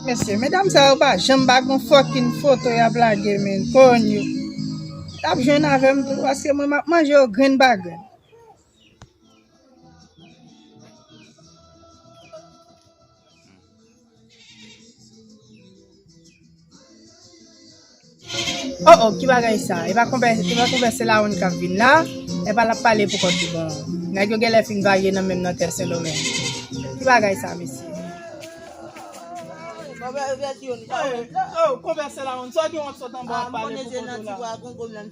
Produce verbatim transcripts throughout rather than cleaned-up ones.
Mesye, medam sa yo pa janm pa gon fucking foto y ap lage, men, konn yo. Y ap jwenn avè m tou, paske mwen m ap manje yo grenn pa grenn. Oh, oh, ki bagay sa? E pa konpè, e pa konpè se la yon k ap vin la, e pa l ap pale pou kont li bon. Nèg yo genlè fin varye nan menm nan tè Sendomeng. Ki bagay sa, mesye? Oh, konpè se la yon, sa gen yon sot anba ap pale pou kont ou la.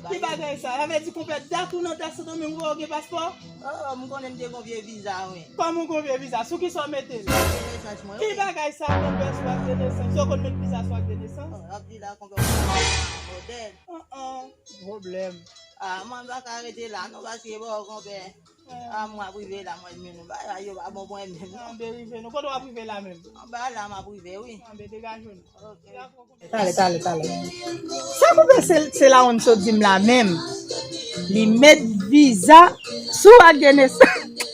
Ki bagay sa? Sa vle di konpè dat ou nan tè Sendomeng ou gen paspò? Oh, m konnen m te gon vye viza, wi. Kòman w gon vye viza? Sou ki sa w mete l? Sou ak de nesans mwen, wi. Ki bagay sa, konpè, sou ak de nesans? Sa w konn met viza sou ak de nesans? Oh, ap di la, konpè, w pa modèl. An, an, pwoblèm. Ah, mwen pa ka rete la, non, paske, bon, konpè. Ah, mwen ap rive la, mwen menm, non, bagay yo pa bon pou mwen menm, non. Anbe rive, non. Kote w ap rive la menm? Anba la, m ap rive, wi. Anbe degaje w, non. Ok. Talè, talè, talè. Sa konpè se, se la yon sot di m la menm. Li met viza sou ak de nesans.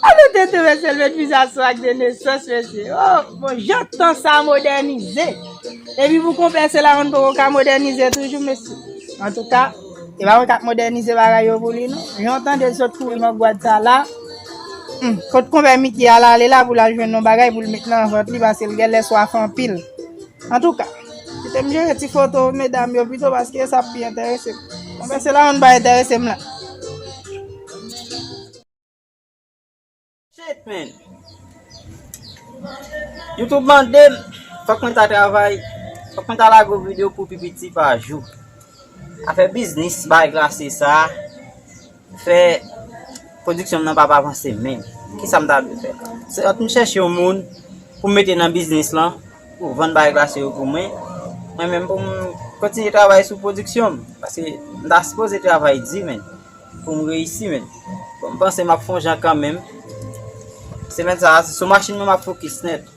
Alo tete mesye, l met viza sou ak de nesans, mesye. Oh, bon, jan tan sa modènize. Epi pou konpè se la yon poko ka modènize toujou, mesye. Antouka, e pa mwen k ap modènize bagay yo pou li, non. Jan w tande l sot kouri nan gwad sa la. Hmm, kot konpè Miki al ale la pou l al jwenn yon bagay pou l met nan vant li, paske l genlè swaf anpil. Antouka, kite m jere ti foto medam yo pito paske sa ap pi enterese m. Konpè se la yon pa enterese m la. Shit, man. YouTube mande m, fòk mwen ta travay, fòk mwen ta lage yon videyo pou pi piti pa jou. Afè biznis, bagay glase sa. Fè pwodiksyon m nan p ap avanse menm. Kisa m ta dwe fè la? Se ant m chèche yon moun pou m mete nan biznis lan, pou vann bagay glase yo pou mwen. Mwen menm pou m kontinye travay sou pwodiksyon m. Paske m ta sipoze travay di, men, pou m reyisi, men. Bon, m panse m ap fè yon jan kanmenm. Semèn sa a, se sou machin mwen m ap fokis nèt.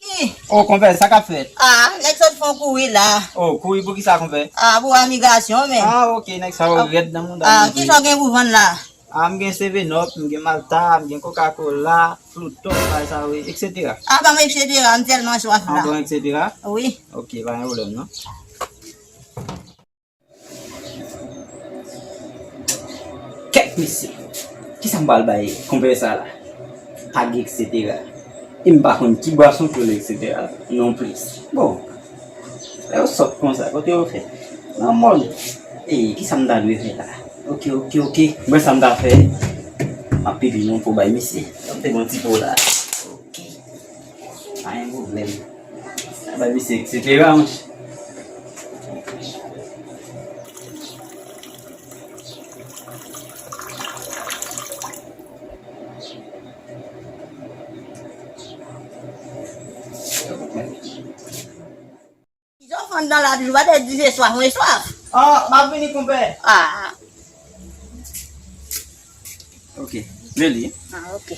Ki? Oh, konpè, sa k ap fèt? Ah, nèg sot fè yon kouri la. Oh, kouri pou kisa, konpè? Ah, pou amigasyon, men. Ah, ok, nèg sa yo rèd nan mouda. Ah, kisa w gen pou vann la? Ah, m gen Seven Up, m gen Malta, m gen Coca-Cola, Fluto, bagay sa yo, et cetera. Ah, ban m et cetera, m tèlman swaf la. Ah, bon, et cetera? Wi. Ok, pa gen pwoblèm, non. Kèt mesye, kisa m pral bay konpè sa la? Pa gen et cetera. E m pa konn ki bwason pou l et cetera non plis. Bon, lè yo sòt konsa, kote yo fè? Nan mòn. E kisa m ta dwe fè la? Ok, ok, ok. Mwen sa m ta fè. M ap pipi nan po bay misye. M te gon ti po la. Ok. Pa gen pwoblèm. Bay misye et cetera, monchè. Izo fann nan la toujou, pa te di se swaf, mwen swaf. Ah, m ap vini, konpè. Ah. Ok, men li. Ah, ok.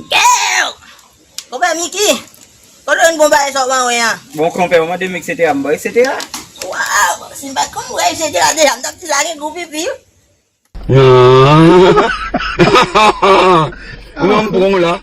Damn! Konpè Miki, kote w jwenn bon bagay sa w ban mwen an? Bon, konpè, ou mande m et cetera, m ba w et cetera. Waw, si m pa t konn bagay et cetera deja, m t ap di sa gen gou pipi. Ou nan m pran w la.